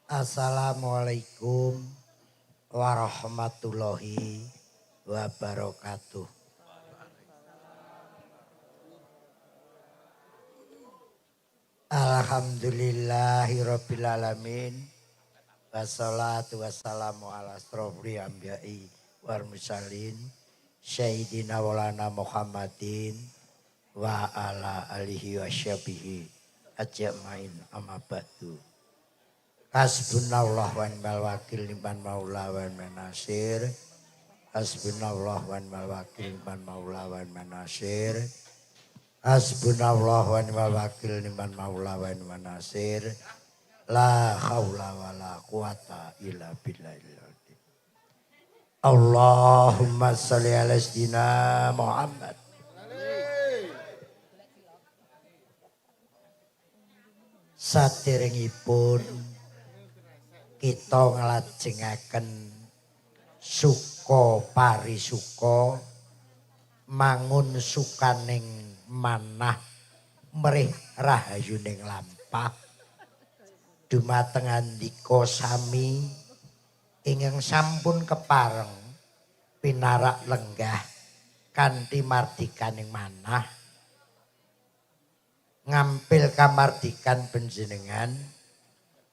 Assalamualaikum warahmatullahi wabarakatuh. Alhamdulillahirabbil alamin. Wassalatu wassalamu ala asrofil anbiya'i wal mursalin sayyidina walana Muhammadin wa ala alihi wasyabihi ajmain amma ba'du. Hasbunallah wa ni'mal wakil ni'mal maula wa ni'man nasir. Hasbunallah wa ni'mal wakil ni'mal maula wa ni'man nasir. Hasbunallah wa ni'mal wakil ni'mal maula wa ni'man nasir. La haula wa la quwata illa billahil azim. Allahumma sholli ala sayyidina Muhammad. Saderengipun kita nglajengaken suka parisuka mangun sukaning manah mrih rahayuning lampah dumateng andika sami ingkang sampun kepareng pinarak lenggah kanthi mardikaning manah ngampil kamardikan panjenengan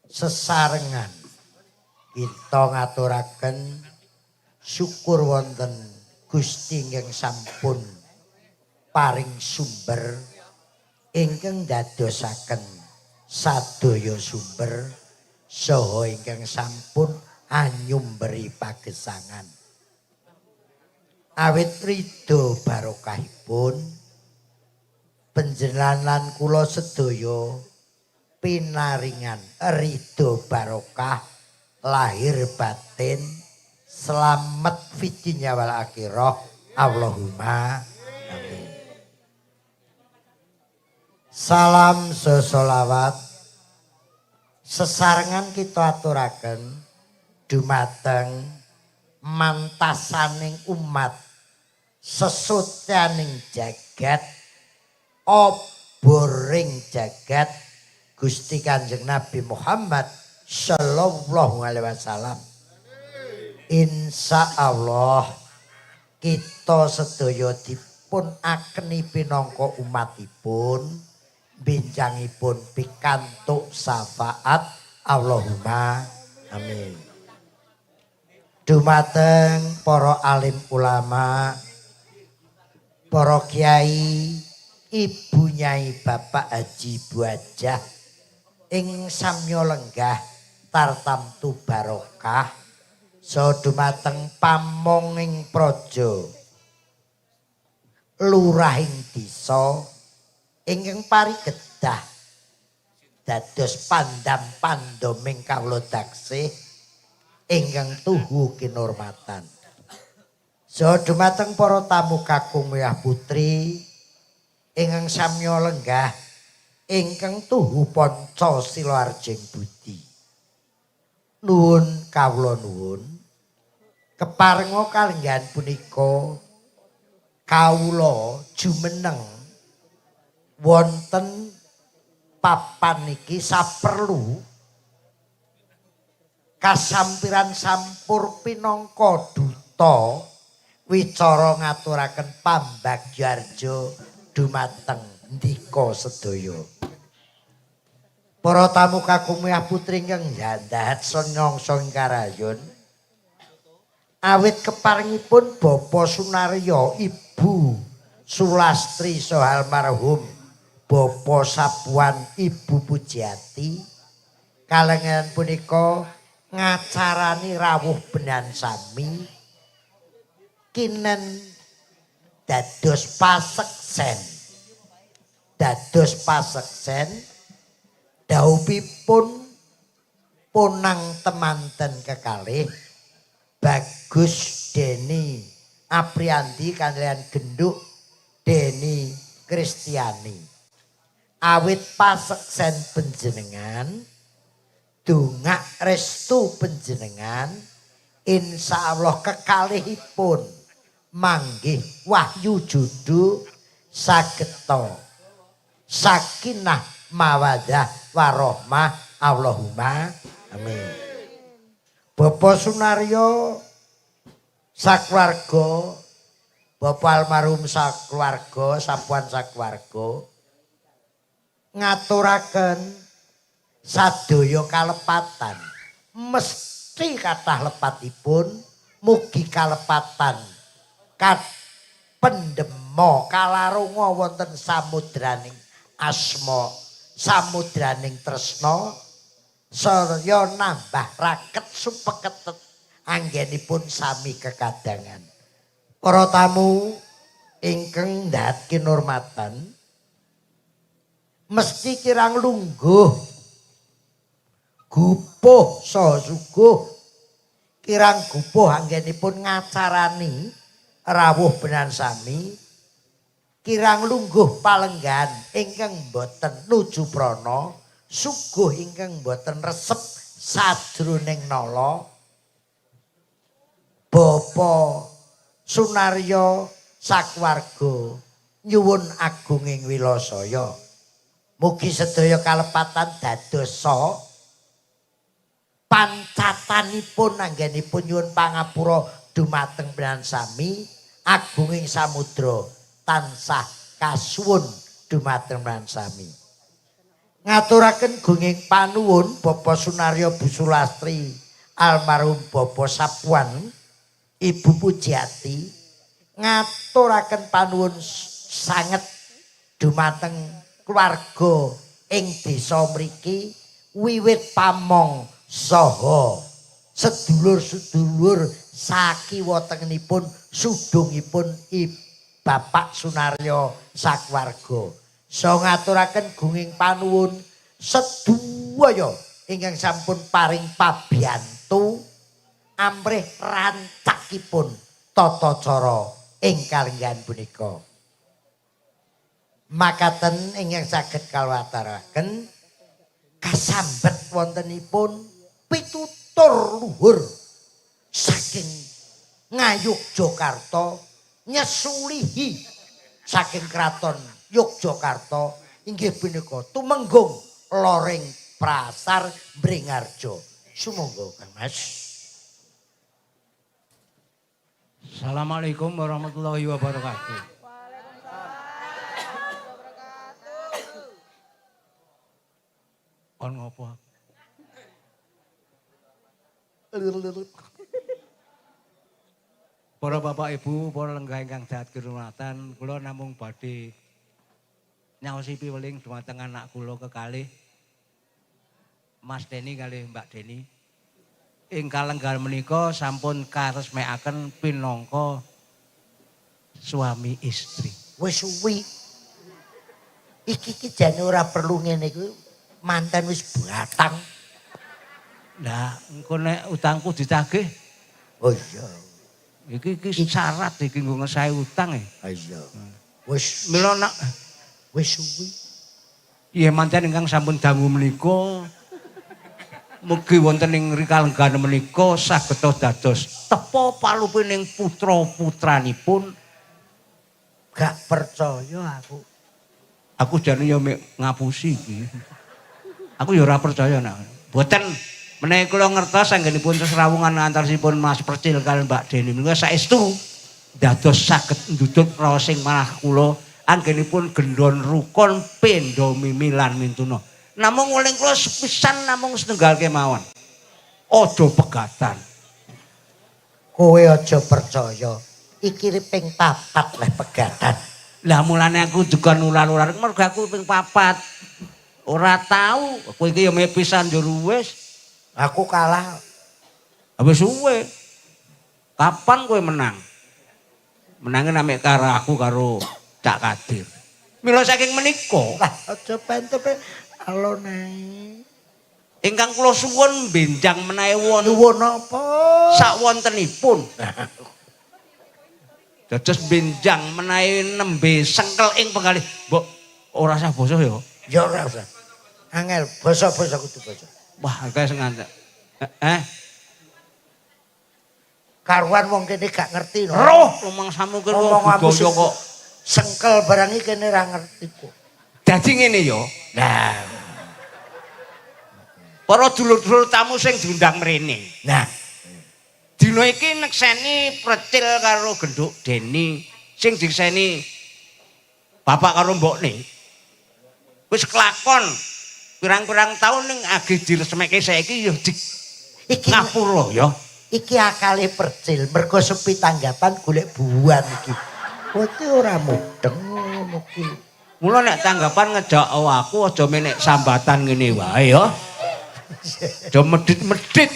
sesarengan kita ngaturaken syukur wonten Gusti ingkang sampun paring sumber ingkang dadosaken sadaya sumber saha ingkang sampun anyumberi pagesangan. Awit ridho barokahipun panjenengan lan kula sedaya pinaringan ridho barokah lahir batin selamat fid dunya wal akhirah. Allahumma amin. Salam sesolawat sesarengan kita aturaken dumateng mantasaning umat sesutyaning jagat oboring jagat Gusti Kanjeng Nabi Muhammad sallallahu alaihi wasallam. Insya Allah kita sedaya dipun akeni pinangka umatipun bincangipun pikantuk syafaat. Allahumma amin. Dumateng para alim ulama, para kiai, ibu nyai, bapak haji, bu hajah ing samya lenggah tartamtu barokah saha dumateng pamonging praja lurahing desa ingkang parigedah dados pandam pandoming kawula daksih ingkang tuhu kinurmatan. Saha dumateng para tamu kakung wiyah putri ingkang samya lenggah ingkang tuhu panca sila arjing budi. Nuwun kawula nuwun keparenga kalenggahan punika kawula jumeneng wonten papan iki saperlu kasampiran sampur pinangka duta wicara ngaturaken pambagyaharja dumateng ndika sedaya. Para tamu kakung miyah putri ingkang njandahat senyongso ing karayun awit keparengipun Bapak Sunaryo, Ibu Sulastri saha almarhum Bapak Sapuan, Ibu Pujiati kalengan punika ngacarani rawuh benan sami kinen dados paseksen. Dados paseksen daupipun ponang temanten kekalih Bagus Deni Apriandi kaliyan Genduk Deni Kristiani. Awit paseksen panjenengan dongak restu panjenengan insyaallah kekalihipun manggih wahyu judu sageta sakinah mawadah warohmah. Allahumma Amin. Bapak Sunaryo sakeluarga, Bapak almarhum sakeluarga, Sapuan sakeluarga ngaturaken sadaya kalepatan. Mesti kathah lepatipun, mugi kalepatan kapendhema kalarunga wonten samudraning asma, samudraning tresna, saya nambah raket supeketet anggenipun sami kekadangan. Para tamu ingkang ndhat kinurmatan, mesti kirang lungguh gupuh saha suguh, kirang gupuh anggenipun ngacarani rawuh benan sami, kirang lungguh palenggan ingkang boten nuju prana, suguh ingkang boten resep sajroning nala. Bapak Sunaryo sakeluarga nyuwun agunging wilasaya. Mugi sedaya kalepatan dadosa pancatanipun anggenipun nyuwun pangapura dumateng panjenengan sami, agunging samudra tansah kasuwun dumateng panjenengan sami. Ngaturaken gunging panuwun Bapak Sunaryo Bu Sulastri, almarhum Bapak Sapuan, Ibu Pujiati, ngaturaken panuwun sanget dumateng keluarga ing desa mriki, wiwit pamong saha sedulur-sedulur sakiwa tengenipun sudungipun Bapak Sunaryo sakeluarga. So ngaturaken gunging panuwun sedaya ingkang sampun paring pabiyantu amrih rancakipun tata cara ing kalenggahan punika. Makaten ingkang saged kawataraken kasambet wontenipun pitutur luhur saking Ngayogyakarta nyesulihi saking kraton Yogyakarta inggih punika Tumenggung Loring Prasar Bringarjo. Sumangga Kang Mas. Assalamualaikum warahmatullahi wabarakatuh. Kon ngopo? Para bapak ibu, para lenggah ingkang dahat kinurmatan, kula namung badhe nyaosi piweling dumateng anak kula kekalih Mas Deni kalih Mbak Deni. Ing kalenggahan menika sampun karesmekaken pinangka suami istri. Wis suwi. Iki ki jane ora perlu ngene iki, manten wis batang. Lah, engko nek utangku ditagih. Oh iya. Iki iki syarat iki nggo ngesahi utang e. Iya. Wis mila nak wis suwi. Iya manten ingkang sampun dangu menika mugi wonten ing rikalenggahan menika saged dados tepa palupining putra-putranipun. Gak percaya aku. Aku jane ya mek ngapusi iki. Aku ya ora percaya nak. Mboten menawi kula ngertos anggenipun sesrawungan antawisipun Mas Percil kaliyan Mbak Deni menika saestu dados saged ndudut raosing manah kula anggenipun gendon rukun pendo mimi lan mintuna. Namung weling kula sepisan namung setunggal kemawon. Aja pegatan. Kowe aja percaya. Iki ping 4 leh pegatan. Lah mulane aku juga nular-nular mergo aku ping 4. Ora tau, kowe iki ya mek pisan njur wis. Aku kalah. Wis suwe. Kapan kowe menang? Menange nek karo aku karo Cak Kadir. Mila saking menika, lah aja pente alon ae. Ingkang kula suwun benjang menawi wonten nyuwun apa? Sakwontenipun. Dados benjang menawi nembe sengkel ing penggalih. Mbok ora usah basa ya. Ya ora usah. Angel basa-basa kudu basa. Wah, kae sing ngantek. Karuan wong kene gak ngerti no. Roh rumangsamu kene Ngomong aku budaya kok. Sengkel barang iki kene ora ngerti kok. Dadi ngene ya. Nah. Para dulur-dulur tamu sing diundang mrene. Nah, dina iki nekseni Percil karo Genduk Deni sing dikseni bapak karo mbokne. Wis kelakon pirang-pirang taun ning age diresmeke saiki ya di iki ngapura ya. Iki akale Percil mergo sepi tanggapan golek buan iki. Kowe iki ora mudeng ngono kuwi. Mula nek tanggapan ngejak aku aja menek sambatan ngene wae ya. Aja medhit-medhit.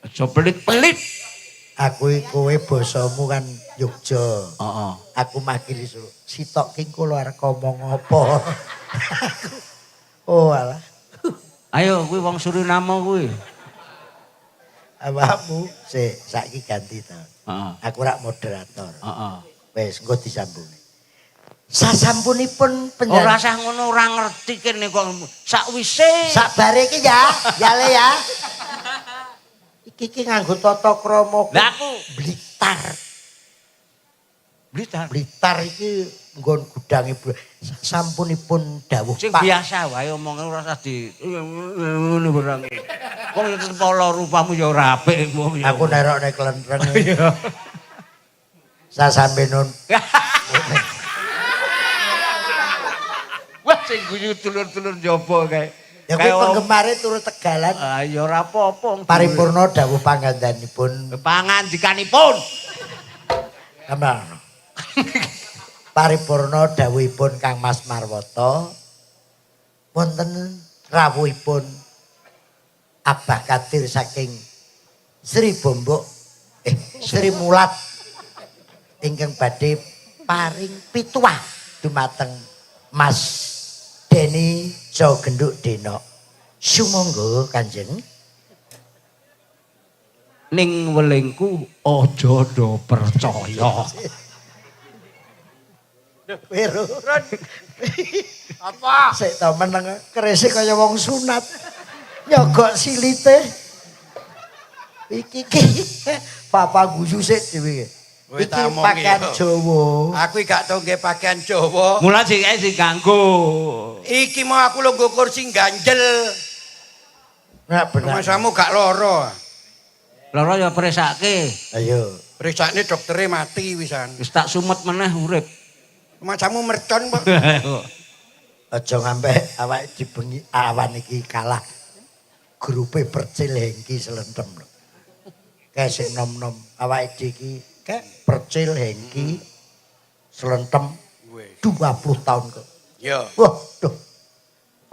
Aja pelit-pelit. Aku iki kowe basamu kan Yogya. Heeh. Aku makili Solo. Sitok ki engko arep ngomong apa. Oh alah. Ayo kuwi wong Suriname kuwi. Awakmu sik saiki ganti to. Heeh. Aku rak moderator. Heeh. Wis engko disambung. Sasampunipun Ora penjara usah ngono ora ngerti kene kok sakwise sakbare iki ya, ya le ya. Iki iki nganggo tata krama. Lah aku Blitar. Blitar. Blitar iki nggon gudange sampunipun dawuh Sing Pak. biasa wae omonge ora usah di ngono barang. Wong ya tetep ala rupamu ya ora apik wong ya. Aku nerokne klentreng. Iya. Sasampe nun Wah sing guyu dulur-dulur njaba kae. Ya kuwi penggemare turu Tegalan. Ah ya ora apa-apa. Paripurna dawuh pangandanipun pangandikanipun. Amang. Paripurna dawuhipun Kang Mas Marwoto wonten rawuhipun Abah Kadir saking Sri Bombok Sri Mulat ingkang badhe paring pituah dumateng Mas Deni Jo Genduk Denok. Sumangga Kanjeng. Ning welingku aja do percaya. Wero. Apa? Sik to meneng kerise kaya wong sunat. Nyogok silite. Iki iki papa guyu sik dhewe. Kowe Iki tak omongi, pakaian yo. Jawa. Aku iki gak tau nggih pakaian Jawa. Mula sing ae sing ganggu. Iki mau aku lungguh kursi ganjel. Nah, benar. Rumasamu gak loro. Loro ya presake. Ayo. Perisakne doktere mati wisan. Wis tak sumet meneh urip. Rumasamu mercon kok. Aja ngampe awake dibengi awan iki kalah grupe Percil Hengki Slentem lho. Kae sing nom-nom awake dhewe iki kae Percil Hengki Slentem Wis. 20 tahun kok. Yo. Wah, duh.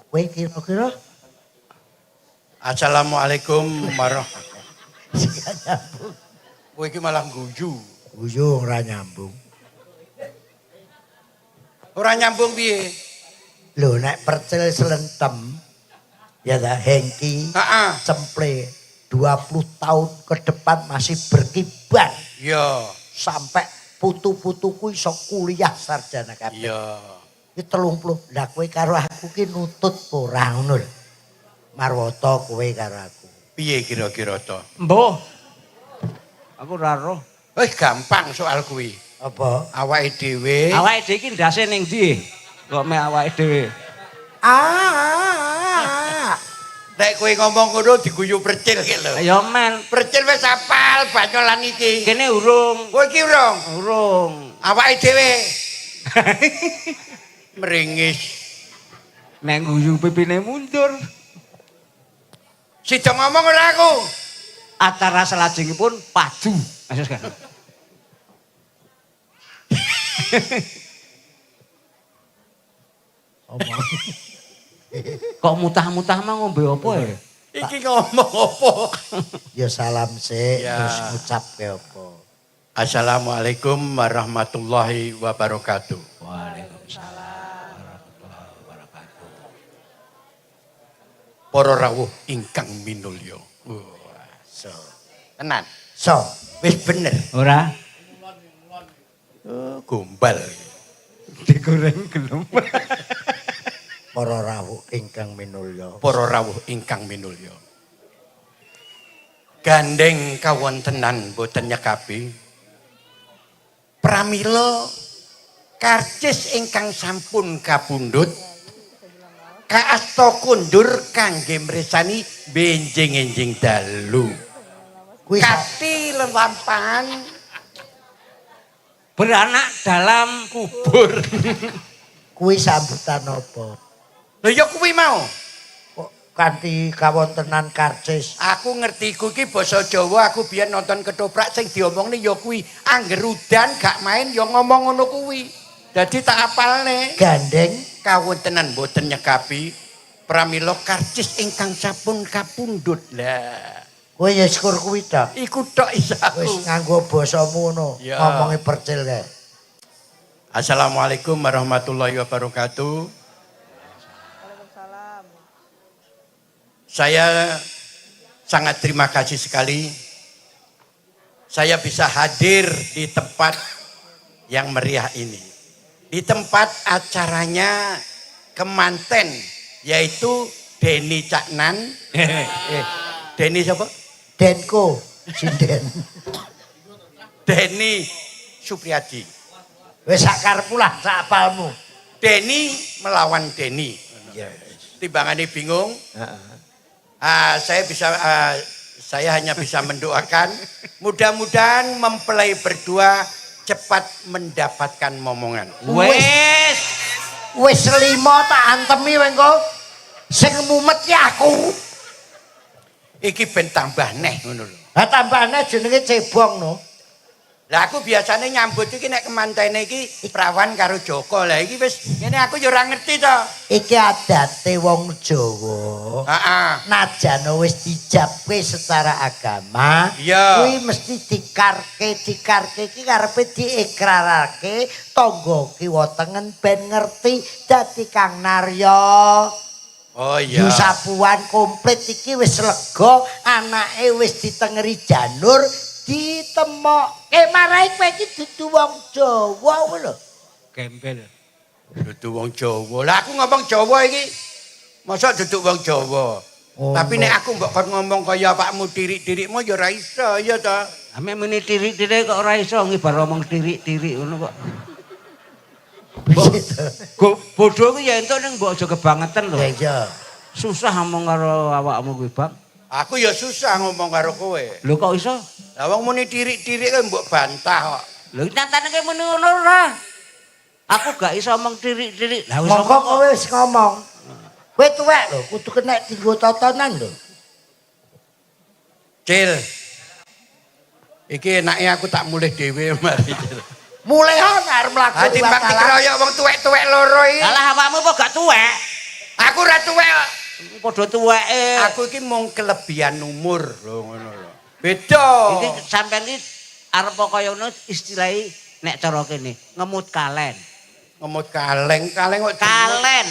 Kowe kira-kira Assalamualaikum warahmatullahi. sing gak nyambung. Kowe iki malah guyu. Guyu ora nyambung. Ora nyambung piye? Lho nek Percil Slentem ya ta Hengki Heeh. Cemple 20 tahun ke depan masih berkibar Yo. sampai putu-putuku iso kuliah sarjana kabeh. Iya. Iki 30. Lah kowe karo aku ki nutut ora ngono lho. Marwoto kowe karo aku. Piye kira-kira to? Mbuh. Aku ora roh. Wis gampang soal kuwi. Apa? Awake dhewe Awake dhewe iki ndase ning ndi? Kok mek awake dhewe. Ah. Nek kowe ngomong ngono diguyu Percil ki lho. Ya men, Percil wis apal banyolan iki. kene urung. Kowe iki urung. Urung. Awake dhewe meringis. Nek guyu pipine mundur. Sida ngomong ora aku. Acara salajengipun padu. Masuk sekarang. Omong. Kok mutah-mutah mah ngombe apa ya? Iki ngomong apa? Ya salam sik Ya. terus ngucapke apa. Assalamualaikum warahmatullahi wabarakatuh. Waalaikumsalam warahmatullahi wabarakatuh. Para rawuh ingkang minulya. Wah, So. tenan. So, Wis bener. Ora Oh, gombal. digoreng gelem. para rawuh ingkang minulya. Para rawuh ingkang minulya. Gandeng kawontenan boten nyekapi. Pramila karcis ingkang sampun kapundhut Kaasta kondur kangge mresani benjing-enjing dalu. Kuwi Kati lelampahan Beranak dalam kubur. Kuwi sambutan apa? Lha ya kuwi mau. Kok kanthi kawontenan karcis. Aku ngerti ku iki basa Jawa, aku biyen nonton ketoprak sing diomongne ya kuwi. Angger udan gak main ya ngomong ngono kuwi. Dadi tak apalne. Gandeng. Kawontenan boten nyekapi pramila karcis ingkang sampun kapundhut. Lah, Kowe ya syukur kuwi ta. Iku tok Wis isaku. Nganggo basamu ngono, Ya. ngomongi Percil kae. Assalamualaikum warahmatullahi wabarakatuh. Waalaikumsalam. Saya sangat terima kasih sekali. Saya bisa hadir di tempat yang meriah ini. Di tempat acaranya kemanten, yaitu Denny Caknan. Denny siapa? Denko, sinden. Denny Supriyadi. Wis sak karepmu lah, sak apalmu. Denny melawan Denny. Iya. Timbangane bingung. Heeh. Ah, saya hanya bisa mendoakan mudah-mudahan mempelai berdua cepat mendapatkan momongan. Wes. Wis lima tak antemi kowe engko. Sing mumet ki aku. Iki ben tambah neh ngono lho. Ha, tambahane jenenge cebong no. Lah, aku biasanya nyambut iki nek kemantene iki Prawan karo Joko. Lah, iki wis ngene, aku ya ora ngerti to. Iki adate wong Jawa. Heeh. Najan wis dijabke secara agama, kuwi mesti dikarke, dikarke iki karepe diikrarake tangga kiwa tengen ben ngerti dadi Kang Naryo. Oh iya. Yusapuan komplit iki wis lega, anake wis ditengeri janur, ditemokke marai kowe iki dudu wong Jawa ngono lho. Gembel. Dudu wong Jawa. Lah, aku ngomong Jawa iki masa duduk wong Jawa? Oh, Tapi no. nek aku mbok kon ngomong kaya awakmu tirik-tirikmu ya ora iso ya ta. Ame muni tirik-tirik kok ora iso, ngibar omong tirik-tirik ngono kok. Piye to? Go bodoh ku ya entuk ning mbok aja kebangetan lho. Ya iya. Susah ngomong karo awakmu kuwi, Bang. Aku ya susah ngomong karo kowe. Lho, kok iso? Lah, wong muni tirik-tirik kowe mbok bantah kok. Lho, nyatane kowe muni ngono ora? Aku gak iso omong tirik-tirik. Lah, wis Mongko omong kok. kowe wis ngomong. Kowe tuwek lho, kudu kena dinggo totonan lho. Cil. Iki enake aku tak mulih dhewe mari. Cil. Mulih arep mlaku Ha, timbang dikeroyok wong tuwek-tuwek loro iki. Alah, awakmu apa gak tuwek? Aku ora tuwek kok. Padha tuweke. Aku iki mung kelebihan umur lho, ngono lho. Beda. Iki sampean iki arep kaya ngono istilahe nek cara kene ngemut kalen. Ngemut kaleng, kaleng kok Kalen,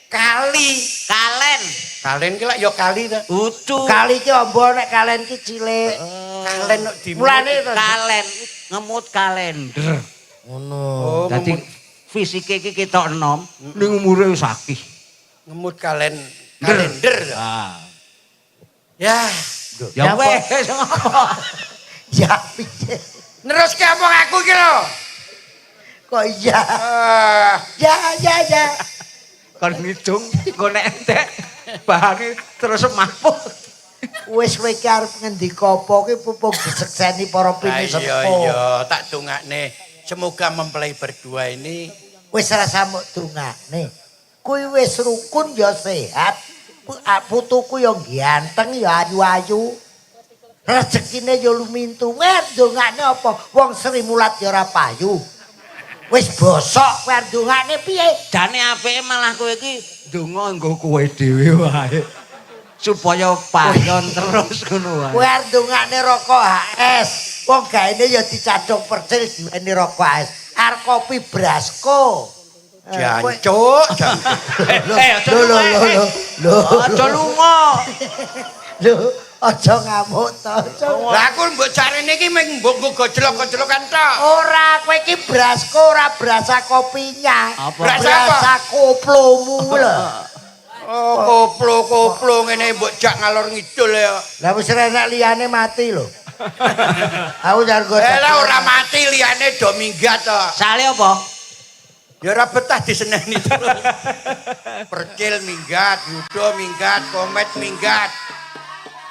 kali. Kalen. Kalen ki lak ya kali ta. Ucu. Kali ki amba, nek kalen ki cilik. Kalen kok dimut. Mulane to. Kalen, ngemut kalender. Ngono. Oh, Dadi ngemut, fisike iki ketok enom, ning umure wis akeh. Ngemut kalen kalender. Ah. Ya, Ya wes ngopo? Ya piye? Neruske omong aku iki lho. Kok iya? Ah, Ya ya ya. Kon ngidung engko nek entek bahane terus mapuk. Wis, kowe iki arep ngendika apa ki pupuk disekseni para ah, pini iya sepuh. iya, tak dongakne semoga mempelai berdua ini Wis rasa mok dongakne. Kuwi wis rukun ya sehat. Putuku ya ganteng ya ayu-ayu. Rezekine ya lumintu. Wes dongakne apa? Wong Sri Mulat ya ora payu. Wis bosok kowe arep dongakne piye? Jane apike malah kowe iki ndonga nggo kowe dhewe wae. Supaya payon terus ngono wae. Kowe arep dongakne rokok HS. Wong gaene ya dicadhong Percil diweni rokok HS. Arep kopi Brasko. Jancuk, jancuk. Lho, Eh, aja lho, lho, lunga, lho, eh. lho, lho. Aja lunga. Lho, aja ngamuk to, aja. Lah, aku mbok carine iki mung mbok nggo gojlok-gojlokan tok. Ora, kowe iki Brasko ora berasa kopinya. Apa? Berasa apa? Berasa koplomu lho. Oh, koplo-koplo ngene mbok jak ngalor ngidul ya. Lah, wis enek liyane mati lho. Aku jar go. Eh lah, ora mati, liyane do minggat to. Sale apa? Ya ora betah diseneni terus. Percil minggat, Yudo minggat, Komet minggat.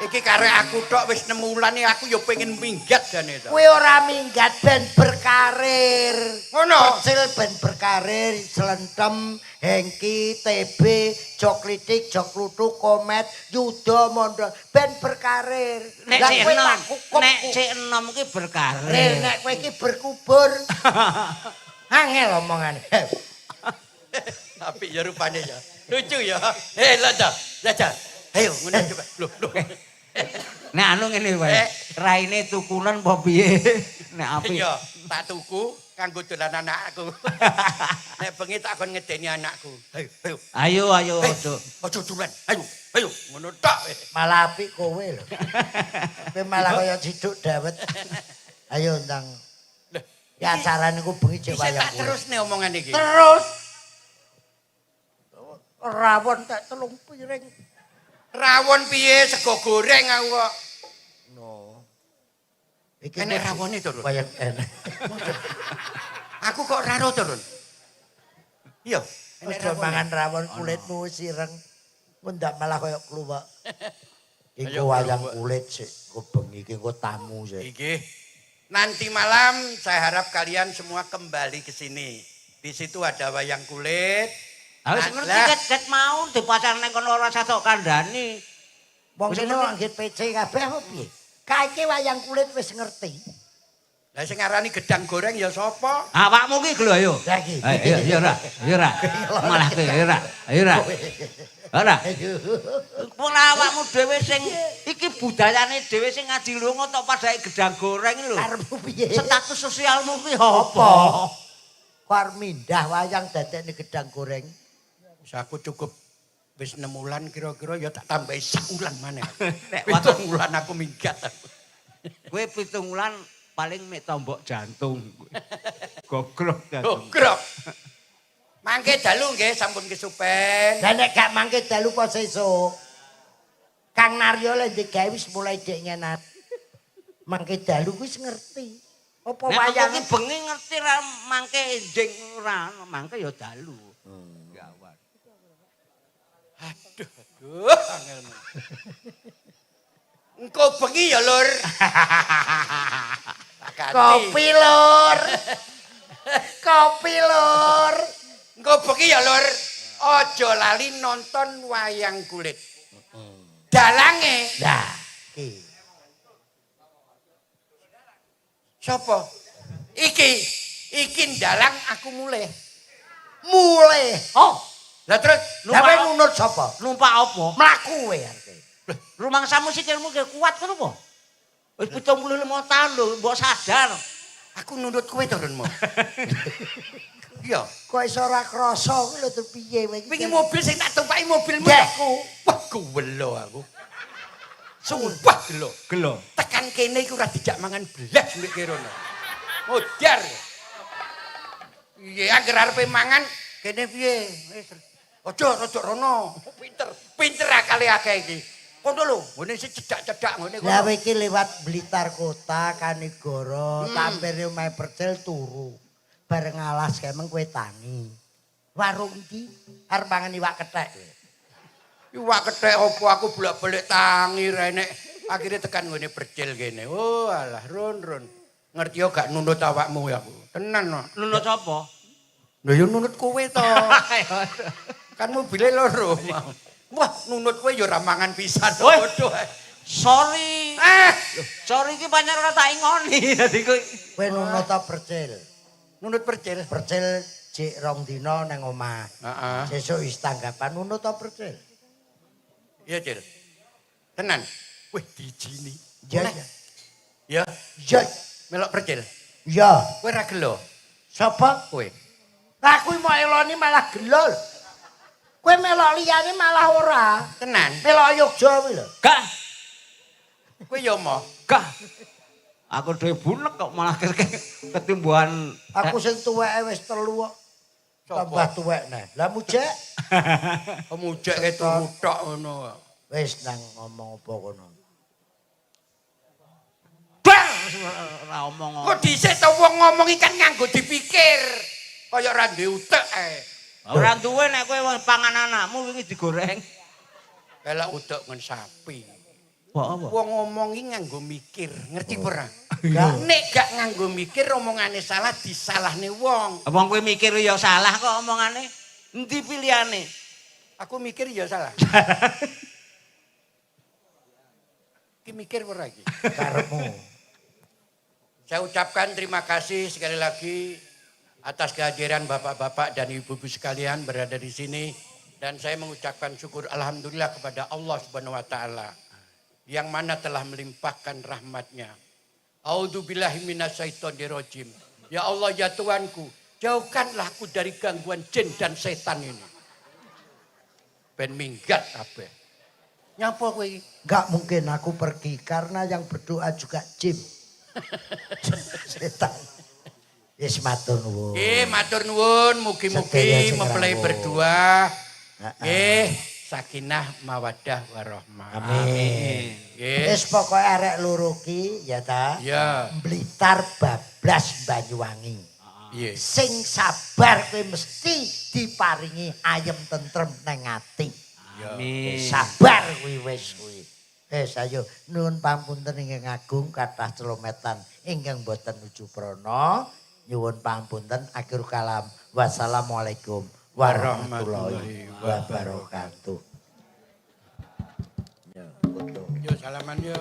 Iki karek aku tok wis 6 wulan iki aku ya pengen minggat jane to. Kowe ora minggat ben berkarir. Ngono. Percil ben berkarir, Slentem, Hengki, TB, Jok Klitik, Jok Kluthuk, Komet, Yuda, Mondo, ben berkarir. Nek Lah sik kowe enom, tak kukup. nek sik enom ki berkarir. Nek kowe iki berkubur. Angel omongane. Apik ya rupane ya. Lucu ya. Eh, lah ta. Lah ta. Ayo ngono coba. Loh, loh. Nek anu ngene wae. Eh. Raine tukunan apa piye? Nek apik. Iya, tak tuku kanggo dolan anakku. Nek bengi tak kon ngedeni anakku. Ayo, ayo. Ayo ayo Eh, aja. aja dolan. Ayo, ayo ngono tok. Malah apik kowe lho. Kowe malah kaya ciduk dawet. Ayo ndang. Lah, Ya acara niku bengi cek Bisa wayang tak kulit. terus nih omongan iki. Terus. Rawon tak 3 piring. Rawon piye sego goreng aku kok. No. Iki Enek kok rawone to, Run? Wayang enek. Aku kok raro to, Run? Iya, enek Aja rawone. mangan rawon kulitmu wis ireng. Ndak malah kaya kluwek. Iki Ayo, wayang kluwek. kulit sik, engko bengi iki engko tamu sik. Iki. Nanti malam saya harap kalian semua kembali ke sini. Di situ ada wayang kulit. Wis ngerti Lah, ket mau dipasang nang kono ora sah tok kandhani. Wong Wis kene ngerti. anggit PC kabeh apa piye? Kae wayang kulit wis ngerti. Lah sing ngarani gedang goreng ya sapa? Awakmu ki lho ayo. Lah iki. Ayo iya iya ora. Iya ora. Malah kowe iya ora. Ayo ora. Ora. Ora awakmu dhewe sing iki budayane dhewe sing ngaji lunga tok padake gedang goreng lho. Karepmu piye? Status sosialmu ki Apa? apa? Kok arep mindah wayang dadekne gedang goreng. Wis aku cukup wis 6 wulan kira-kira ya tak tambahi sak wulan maneh. Nek 7 wulan aku minggat. Kowe 7 wulan paling mek tombok jantung. Gogrok jantung. Gogrok. Mangke dalu nggih sampun kesupen. Lah nek gak mangke dalu apa sesuk? Kang Naryo lek digawe wis mulai dek ngenat. Mangke dalu wis ngerti. Apa Nek wayang aku ki bengi ngerti ra mangke enjing ora, mangke ya dalu. Gawat. Aduh, aduh, angel. Engko bengi ya, Lur. Tak ganti. Kopi lur. Kopi lur. Engko bengi ya, Lur. Aja lali nonton wayang kulit. Dalange Lah, iki. sapa? Iki. Iki ndalang aku mulih. Mulih. Oh, Lah terus Lah kowe nunut sapa? numpak apa? Mlaku kowe arep. Rumangsamu sikilmu ki kuat ngono apa? Wis 75 tahun lho, mbok sadar. Aku nunut kowe to, Runmo. Iya. Kok iso ora krasa kuwi lho terus piye kowe iki? Wingi mobil sing tak tumpaki mobilmu. Dekku. Wah, gelo aku. Sumpah gelo. Gelo. Tekan kene iku ora dijak mangan blas mbek Kirono. Modar. Iya, angger arepe mangan kene piye? Wis aja aja rono. Pinter, pinter akale akeh iki. Kono lho, ngene sing cedak-cedak ngene Lah kono. kowe iki lewat Blitar Kota, Kanigoro, tampir omahe Percil turu. Bareng alas kemeng kowe tangi. Warung iki arep mangan iwak kethek kowe. Iwak kethek opo aku bolak-balik tangi renek. Akhirnya tekan ngene Percil kene. Oh alah run run. Ngerti yo gak nunut awakmu ya aku. Tenan no. Nunut sapa? Lho ya nunut kowe to. Kan mobile loro. Wah, nunut kowe ya ora mangan pisan. Woi. Bodoh. Sorry. Eh, Sorry iki pancen ora tak ingoni. Dadi kowe Kowe nunut ta Percil? nunut Percil. Percil jek rong dina nang omah. Heeh. Sesuk wis tanggapan nunut ta Percil? Iya, Cil. Tenan. Wih, dijini. Iya. Oleh. Ya, Iya. melok Percil. Iya. Kowe ora gelo, Sapa? kowe. Aku mau eloni malah gelo. lho. Kowe melok liyane malah ora. Tenan. Melok Yogya kuwi lho. gak Kowe ya mo. gak. Aku dhewe bunek kok malah ketimbuhan. Aku sing tuweke wis telu kok. Tambah tuwek neh. Lah mujek Mujek ke turu tok ngono. wis nang ngomong apa kono. Bang ora omong. Kok dhisik to wong ngomong iki kan nganggo dipikir. Kaya ora duwe utek ae. Ora duwe nek kowe pangan anakmu wingi digoreng. Elek utek ngen sapi. Kok apa? Wong ngomong iki nganggo mikir, ngerti ora? Gak. Nek gak nganggo mikir omongane salah disalahne wong. Wong kowe mikir ya salah kok omongane. Endi pilihane? Aku mikir ya salah. Ki mikir ora iki? Karepmu. Saya ucapkan terima kasih sekali lagi atas kehadiran bapak-bapak dan ibu-ibu sekalian berada di sini dan saya mengucapkan syukur alhamdulillah kepada Allah Subhanahu wa taala yang mana telah melimpahkan rahmatnya. A'udzubillahi minasyaitonirrajim. Ya Allah ya Tuhanku, jauhkanlah aku dari gangguan jin dan setan ini. Ben minggat kabeh. Nyapa kowe iki? Enggak mungkin aku pergi karena yang berdoa juga jin. Setan. Wis matur nuwun. Nggih, matur nuwun, Sedaya mugi-mugi sing mempelai rawuh. berdua Heeh. nggih sakinah mawaddah warahmah. Amin. Nggih. Wis pokoke arek loro ki ya ta. Iya. Blitar bablas Banyuwangi. Iya. Sing sabar kowe mesti diparingi ayem tentrem nang ati. Amin. Sabar kuwi wis kuwi. Wis ayo nuwun pangapunten ingkang agung kathah celometan ingkang boten nuju prana. Nyuwun pangapunten akhir kalam. Wassalamualaikum warahmatullahi wabarakatuh. Ya, foto. Yo salaman yo.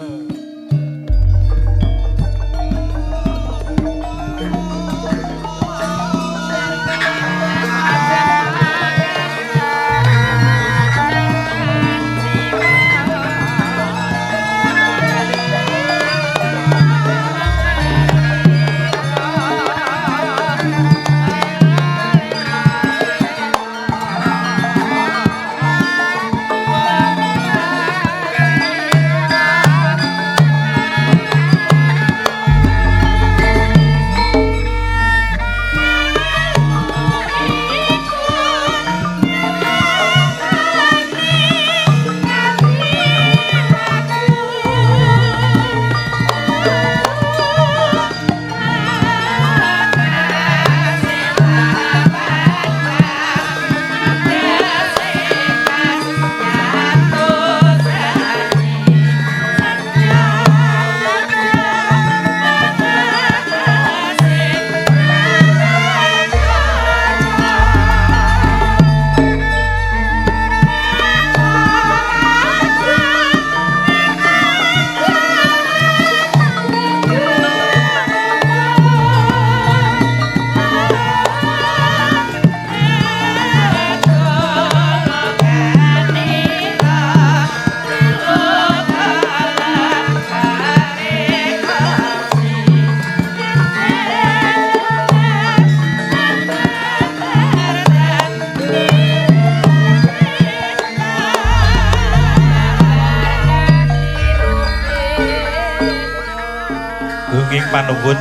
Gunging panuwun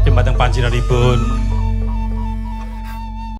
dumateng panjenenganipun